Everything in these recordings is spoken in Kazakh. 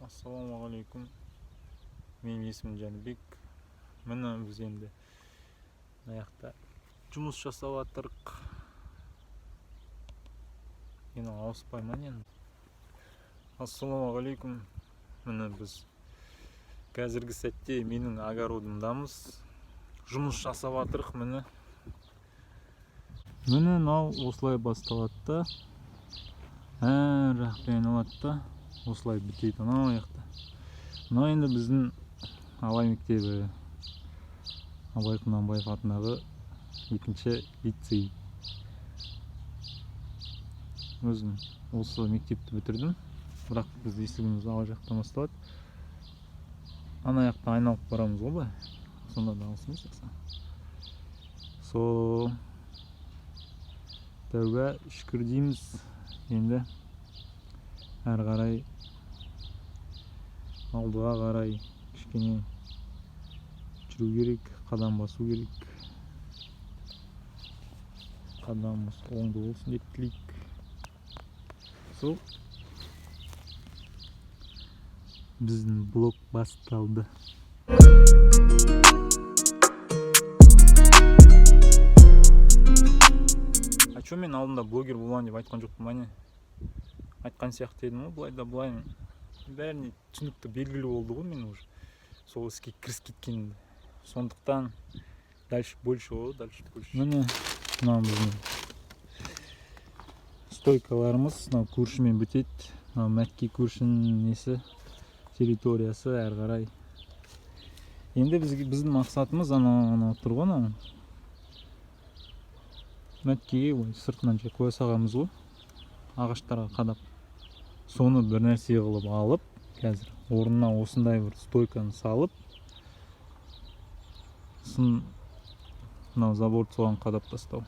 Ассалаумағалейкум. Менің есімім Жәнібек. Міне, біз енді мына жақта жұмыс жасап жатырық. Енді ауыспай ма, не? Ассалаумағалейкум. Міне, біз қазіргі сәтте менің огородымдамыз. Жұмыс жасап жатырық, міне. Міне, мынау осылай басталады да, әр жақпен айналады да, осылай бітеді анау жақта. Мынау енді біздің Абай мектебі, Абай Құнанбаев атындағы екінші лицей. Өзім осы мектепті бітірдім, бірақ біз есігіміз ала жақтан басталады. Ана жақта айналып барамыз ғой былай, сонда да алыс емес аса. Сол, тәуба, шүкір дейміз. Енді әрі қарай, алдыға қарай кішкене жүру керек, қадам басу керек. Қадамымыз оңды болсын деп тілейік. Сол, біздің блог басталды. А чё, мен алдында блогер боламын деп айтқан жоқпын ба, не? Айтқан сияқты едім ғой. Былай да былай, бәріне түсінікті, белгілі болды ғой мен уже сол іске кірісіп кеткенімді. Сондықтан дальше больше ғой, дальше больше. Міне, мынау біздің стойкаларымыз. Мынау көршімен бітеді, мынау мәкке көршінің несі, территориясы. Әрі қарай енді біздің мақсатымыз анау тұр ғой, анау мәткеге, ой, сыртынан жай қоя салғанбыз ғой ағаштарға қадап. Соны бір нәрсе қылып алып, қазір орнына осындай бір стойканы салып, сосын мынау заборды соған қадап тастау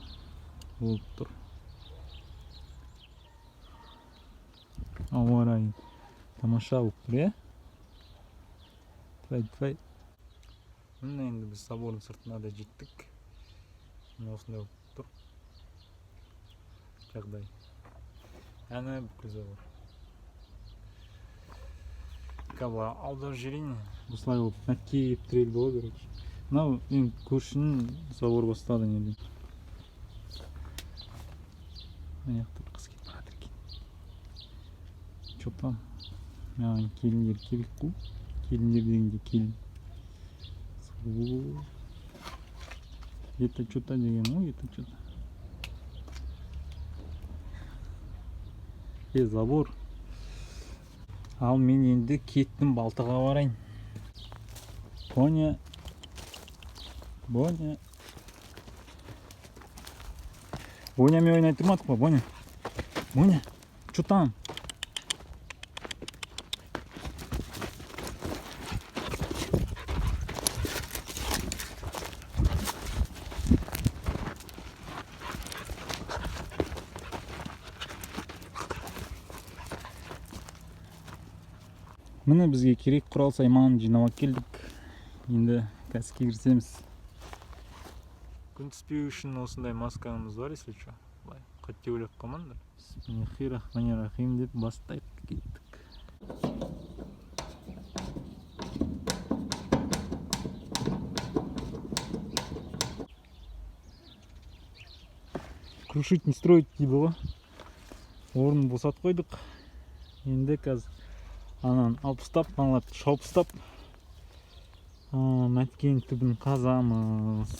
болып тұр. Ауа райы тамаша болып тұр, иә. Тфәй, тфәй. Міне, енді біз забордың сыртына да жеттік. Міне, осындай болып тұр жағдай. Әне, бүкіл забор. Былай аударып жіберейін. Осылай болып мәтке келіп тірелді ғой, короче. Мынау енді көршінің забор басталды неден. Ана жақта бір қыз кетіп бара жатыр екен. Че там, маған келіндер керек қой. Келіндер дегенде келін сол это че то деген ғой, это че то е, забор. Ал мен енді кеттім, балтаға барайын. Боня, Боня, Бонямен ойнай тұрмадық па? Боня, Боня, че там? Міне, бізге керек құрал сайман жинап келдік. Енді қазір кірісеміз. Күн түспеу үшін осындай маскамыз бар, если че, былай қатты ойлап қалмаңдар. Бисмиллахи рахмани рахим деп бастайық, кеттік. Крушить, не строить дейді ғой. Орнын босатып қойдық. Енді қазір ананы алып тастап, мыналарды шауып тастап, мәткенің түбін қазамыз.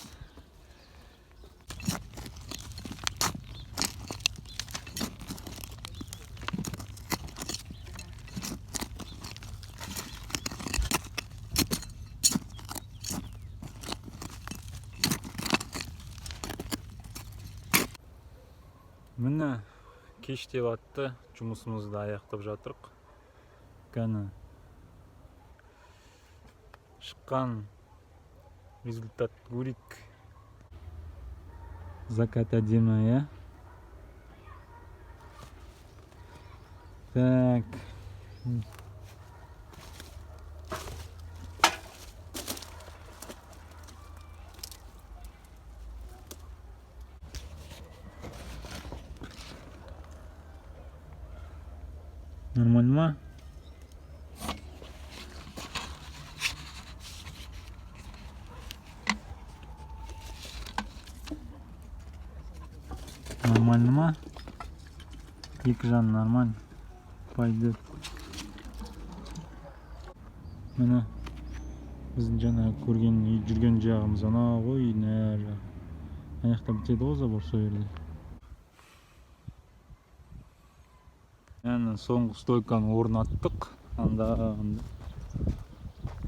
Міне, кеш те батты, жұмысымызды аяқтап жатырық. Кәні, шыққан результат көрейік. Закат әдемі, иә. Так. Нормально ма? Нормально ма? Екі жаны нормально. Пойдет. Міне, біздің жаңа көрген үй, жүрген жағымыз анау ғой, үйдің ар жағы. Ана жақта бітеді ғой забор, сол жерде. Әне, соңғы стойканы орнаттық. Анда, анда.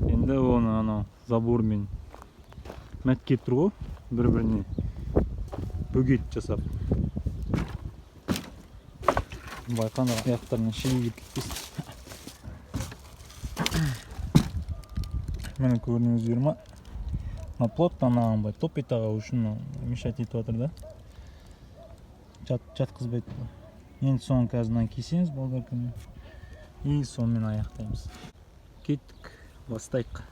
Енді оны анау забормен мәтке тұр ғой, бір-біріне бөгет жасап. Байқаңдар, аяқтарына шиге кіріп кетпесін. Міне, көрдіңіздер ма? Мына плотно анаған былай топ ете қалу үшін мынау мешать етіп жатыр да. Жатқызбайды бұл. Енді соны қазір мынаны кесеміз болгаркамен. И сонымен аяқтаймыз. Кеттік, бастайық.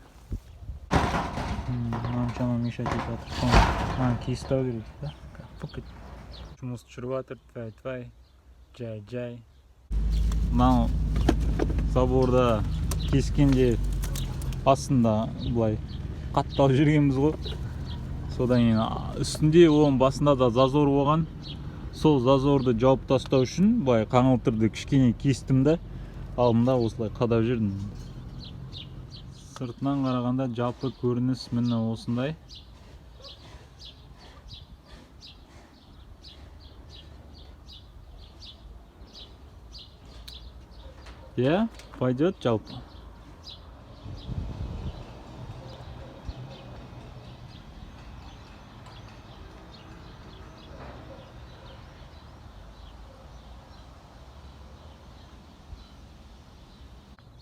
Мынаншама мешать етіп жатыр. Соны мынаны кесіп тастау керек да. Пук етіп. Жұмыс жүріп жатыр, твай-твай, жай-жай. Мынау заборда кескенде астында былай қатталып жүргенбіз ғой. Содан кейін үстінде, оның басында да зазор болған. Сол зазорды жауып тастау үшін былай қаңылтырды кішкене кестім да, алдымда осылай қадап жүрдім. Сыртынан қарағанда жалпы көрініс міне осындай. Иә, пойдет жалпы.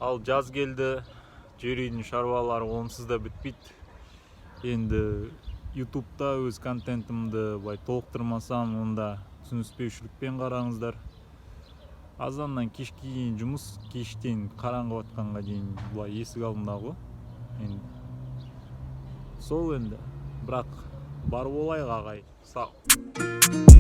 Ал жаз келді, жер үйдің шаруалары онсыз да бітпейді. Енді ютубта өз контентімді былай толықтырмасам, онда түсініспеушілікпен қараңыздар. Азаннан кешке дейін жұмыс, кештен қараңғы батқанға дейін былай есік алдында ғой. Енді сол енді, бірақ бар болайық, ағай. Сау.